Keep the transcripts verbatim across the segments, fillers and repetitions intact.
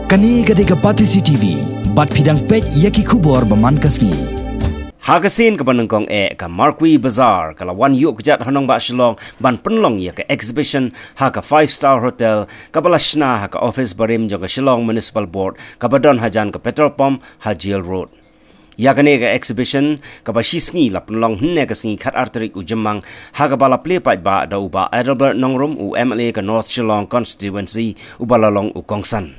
Kane ka dei ka Batesi T V, bad phi dang peit ïa ki khubor ba man ka sngi. Ha ka sien kaba nyngkong eh, ka Marquee Bazaar ka la wan ïuh kjat ha nongbah Shillong ban pynlong ïa ka exhibition ha ka Five Star Hotel kaba la shna ha ka office barim jong ka Shillong Municipal Board kaba don hajan ka petrol pump ha Jail Road. Ïa kane ka exhibition kaba shi sngi la pynlong hynne ka sngi khatar tarik u Jymmang, ha kaba la plie paidbah da u Bah Adelbert Nongrum, u M L A ka North Shillong Constituency, uba la long u kongsan.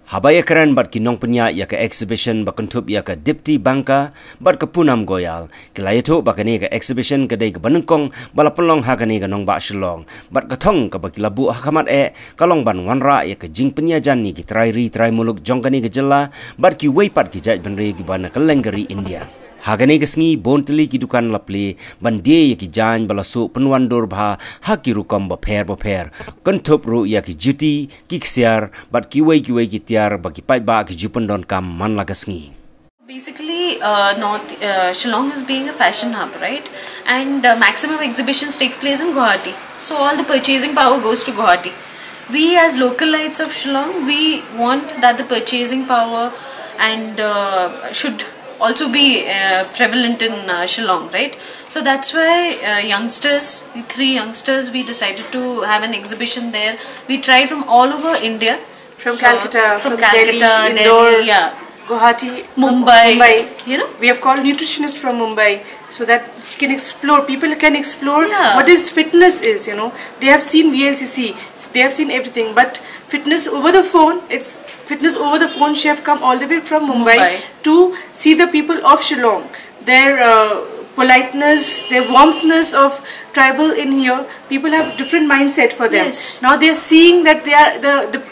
Haba ïakren bad ki nongpynïaid ïa ka exhibition ba kynthup ïa ka Dipti Bangka bad ka Poonam Goyal, ki la ïathuh ba kane ka exhibition ka dei kaba nyngkong ba la pynlong ha kane ka nongbah Shillong, bad ka thong kaba ki la buh ha khmat eh ka long ban wanrah ïa ka jingpynïajan ïa ki trai ri trai muluk jong kane ka jylla bad kiwei pat ki jaitbynriew kiba na kylleng ka ri India. Ha kane ka sngi bun tylli ki dukan la plie ban die ïa ki jaiñ ba la suk pynwandur bha ha ki rukom bapher bapher, kynthup ruh ïa ki juti, ki ksiar bad kiwei kiwei ki tiar ba ki paidbah ki ju pyndonkam man la ka sngi. Basically, uh, North uh, Shillong is being a fashion hub, right? And uh, maximum exhibitions take place in Guwahati. So all the purchasing power goes to Guwahati. We, as localites of Shillong, we want that the purchasing power and uh, should also be uh, prevalent in uh, Shillong, right? So that's why uh, youngsters, the three youngsters, we decided to have an exhibition there. We tried from all over India. From So, Calcutta, from from Calcutta, Delhi, Delhi, Indore, yeah. Guwahati, Mumbai, Mumbai. You know? We have called nutritionists from Mumbai so that she can explore, people can explore Yeah. what is fitness is, you know. They have seen V L C C, they have seen everything, but fitness over the phone, it's fitness over the phone. She have come all the way from Mumbai Mumbai. to see the people of Shillong, their uh, politeness, their warmthness of tribal in here. People have different mindset for them. Yes. Now they are seeing that they are the, the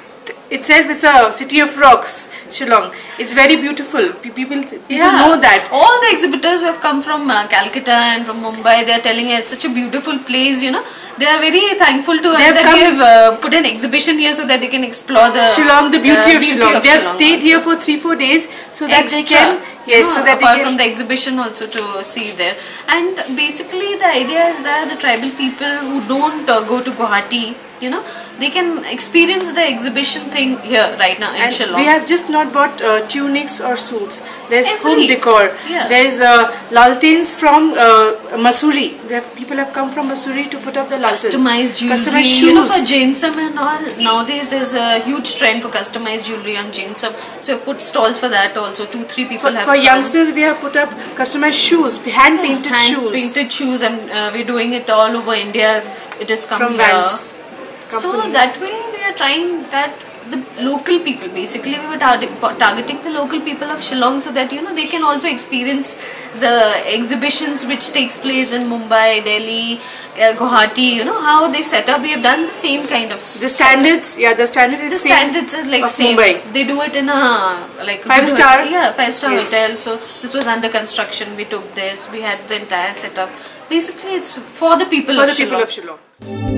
itself is a city of rocks, Shillong. It's very beautiful. Pe- People, people Yeah. know that. All the exhibitors who have come from uh, Calcutta and from Mumbai, they are telling you it's such a beautiful place, you know. They are very thankful to us They have that come we have uh, put an exhibition here so that they can explore the Shillong, the beauty uh, of beauty Shillong. of They have Shillong stayed here also. for three, four days so that they Extra, can, yes, you know, so that apart they can. from the exhibition also to see there. And basically, the idea is that the tribal people who don't uh, go to Guwahati, you know, they can experience the exhibition thing here right now in And Shillong. we have just not bought uh, tunics or suits. There's Every- home decor. yeah. There's uh, laltins from uh, Mussoorie. They have, people have come from Mussoorie to put up the laltins. Customized jewelry, Customized you know, shoes. for Jainism and all. Nowadays, there's a huge trend for customized jewelry on Jainism. So we put stalls for that also. Two, three people For, have for come. youngsters, we have put up customized shoes, hand painted shoes. Hand painted shoes, and uh, we're doing it all over India. It has come From here. Vans So company. that way, we are trying that the local people, basically, we were target, targeting the local people of Shillong so that, you know, they can also experience the exhibitions which takes place in Mumbai, Delhi, uh, Guwahati. You know how they set up. We have done the same kind of s- The setup. standards, yeah, the standard is The same standards is like of same. Mumbai. They do it in a like Five good star? hotel. Yeah, five star Yes. hotel. So this was under construction. We took this. We had the entire setup. Basically, it's for the people For of the people Shillong. of Shillong.